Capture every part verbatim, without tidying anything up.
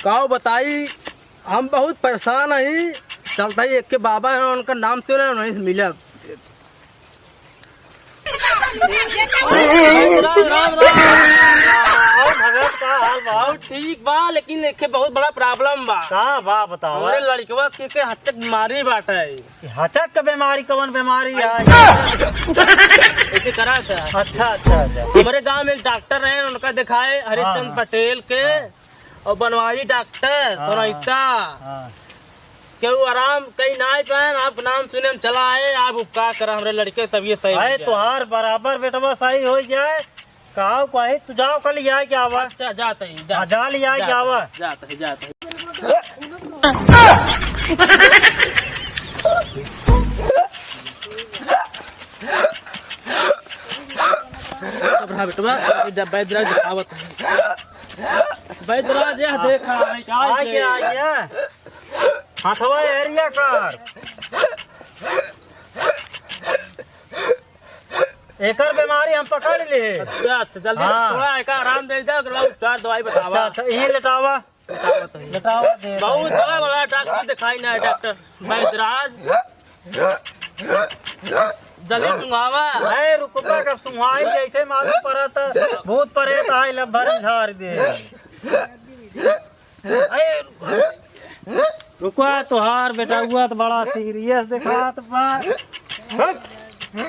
काउ बताई, हम बहुत परेशान हई। चलता ही एक के बाबा है, उनका नाम सुने, उन्हीं से मिलब। राम, राम, राम, राम। और भगत का हाल बा? और ठीक बा, लेकिन एक बहुत बड़ा problem बा। का बा, बतावा। हमरे लड़कवा के, के हचक बीमारी बाटे। हचक के बीमारी कवन बीमारी है? ऐसे करा था। अच्छा, अच्छा, अच्छा। हमरे गांव में एक डॉक्टर रहे, उनका दिखाए, हरिश्चंद हाँ, हाँ। पटेल के। हाँ। और बनवारी डॉक्टर, हाँ, तोरैता। हाँ। केहू आराम कहीं नाई पाए, आप नाम सुने हम चला आए, आप उपकार करा हमरे लड़के, तबियत सही हो अरे जाए। तोहार बराबर बेटवा सही हो जाए। काउ कही तू जाओ, कल लिया के आवा। अच्छा, जात ही, जात हाँ, जा लिया के जात आवा। ही, जात ही, जात ही। अब रहा बेटवा, ये जब बैदराज दिखावत है। बैदराज, यह देखा, है क्या आ ये? गया, आ गया। हथवा एरिया कर। एकर बीमारी हम पकड़ ले। अच्छा, अच्छा, जल्दी हाँ। थोड़ा एका आराम दे दे, अगला उपचार दवाई बतावा। अच्छा, अच्छा, यहीं लेटावा। लेटावा दे। बहुत बड़ा, बड़ा डॉक्टर दिखाई ना है, डॉक्टर बैदराज। जल्दी सुंघावा। ए, रुकबा, कब सुंघाई, जैसे मालूम पड़ा था, भूत प्रेत आइल, भर झाड़ दे। ए, रुकबा। रुकबा, तोहार बेटवा तो बड़ा serious दिखात बा। हट। हो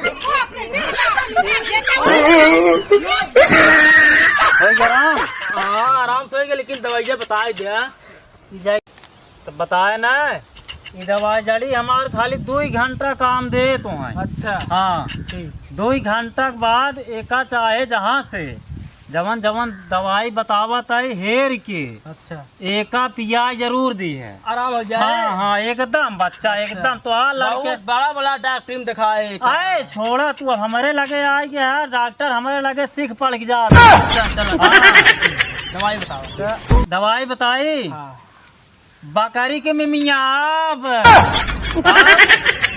गया आराम? हाँ, आराम तो हो गया, लेकिन दवाइया बताए दे। ई जाए तो बताए ना, ई दवाई जाली हमार खाली दुई घंटा काम दे तो है। अच्छा। हाँ। ठीक। दुई घंटा के बाद एका चाहे जहाँ से जवन जवन दवाई बतावत है हेर के, अच्छा। एका पिया जरूर दी है। आराम हो जाए। हाँ, हाँ, एकदम बच्चा, अच्छा। एकदम तो आ लड़के बहुत बड़ा, बड़ा डॉक्टर में दिखाए। आए, छोड़ा तू, अब हमरे लगे आए गया है, डॉक्टर हमरे लगे सीख पढ़ के जा। अच्छा, चलो। हाँ। दवाई बताओ। तो दवाई बताई? हाँ। बकरी के मिमियाब।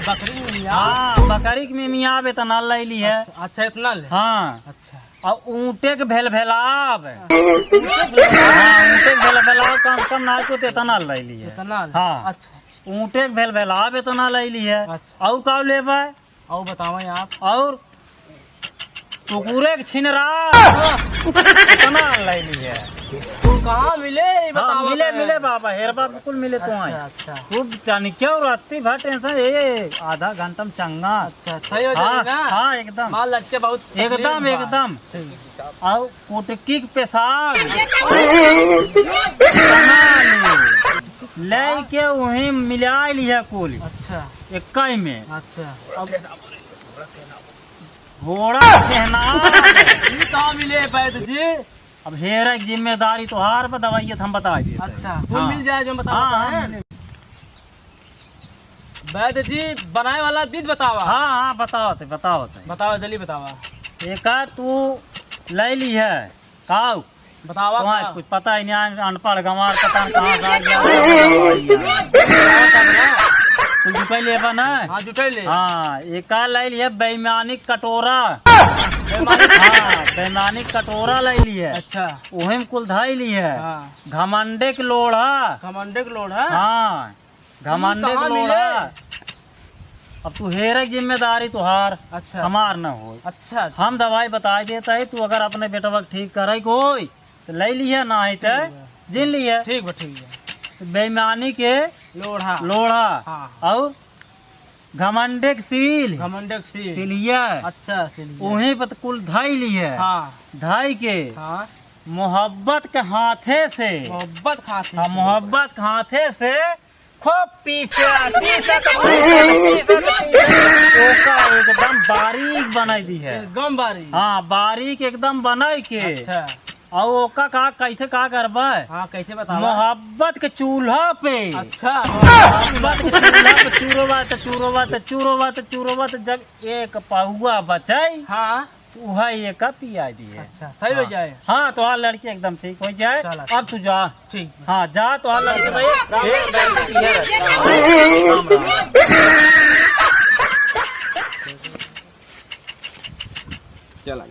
बकरी के मिमियाब? हाँ, बकरी के मिमियाब इतना ले ली है। अच्छा, अच्छा, इतना ले? हाँ। अच्छा। और ऊँटे के भेलभेलाब। हाँ, ऊँटे के भेलभेलाब कम से कम ना कुछ इतना ले ली है। इतना ले? हाँ। अच्छा। ऊँटे के भेलभेलाब इतना ले ली है। अच्छा। और का लेबा? और बतावें आप। और कुकुरे के छिनरा। इतना ले ली है। कहाँ मिले, ये हाँ, बताओ मिले, तो। मिले बाबा, हेरबा बिल्कुल मिले तो अच्छा, आए। अच्छा। खूब जानी क्या और राती भर tension, ये आधा घंटा में चंगा। अच्छा, सही हो हाँ, जाएगा। हाँ, एकदम। माल लग के बहुत तकलीफ एकदम, बा। एकदम। ठीक। और कुटकी के पेशाब। ले के वहीं मिला लिया कुल। अच्छा। इक्का ही में। अच्छा। अब घोड़ा कहना। ई का मिले वैद्य जी? अब हेरे के जिम्मेदारी तोहार पर, दवाई हम बता देते हैं। अच्छा, कुल हाँ। मिल जाए जो बताओ हाँ, तो, हाँ, हैं? मिले। वैद्य जी, बनाए वाला विधि बतावा। हाँ, हाँ, बताओ ते, बताओ ते। बतावा, जल्दी बतावा। एका तू ले ली है, काऊ? बतावा तुम्हारे का? कुछ पता ही नहीं, अन-, अनपढ़ गंवार, पता नहीं कहाँ से आ गया। बतावा तब ना। कुछ जुटाई ले बा ना? हाँ, जुटाई ले। हाँ, एका ले ली है बेईमानी कटोरा। बेईमानी हाँ, बेईमानी कटोरा ले ली है। अच्छा। ओहे में कुल धाई ली है। हाँ। घमंडे के लोढ़ा। घमंडे के लोढ़ा? हाँ। घमंडी कहाँ के लोढ़ा। मिले? अब तू हेरे के जिम्मेदारी तुहार, अच्छा। हमार न होई। अच्छा, अच्छा। हम दवाई बताई देत है, तू अगर अपने बेटवा के ठीक करे के होई, तो ले लिहे, नाही तो ठीक बा। जिन लिहे। ठीक बा, ठीक बा। बेईमानी के लोढ़ा। लोढ़ा। हाँ। और घमंडे के सील। घमंडे के सील। सिलिया। अच्छा, सिलिया। उहीं पर कुल धाई लिहे। हाँ। धाई के हाँ। मोहब्बत के हाथे से। मोहब्बत के हाथे हाँ, से। मोहब्बत के हाथे से खूब पीसे, पीसे तो पीसे तो पीसे तो पीसे। ओका एकदम बारीक बनाई दी है। एकदम बारीक। हाँ, बारीक एकदम बनाई के। अच्छा। और ओका का, कैसे का करबा? हाँ, कैसे बतावा? मोहब्बत के चूल्हा पे। अच्छा। मोहब्बत के चूल्हा पे चूरोबा त, चूरोबा त, चूरोबा त, चूरोबा त, जब एक पहुआ बचाई, हाँ। उहा ये का पिया दिए। अच्छा, सही हो हाँ। जाए। हाँ, तोहार लड़की एकदम ठीक हो जाए। चला। अब तू जा। ठीक। हाँ, जा, तोहार लड़की तो ये, राम, ये राम, राम। लड़की है। राम, राम। चला।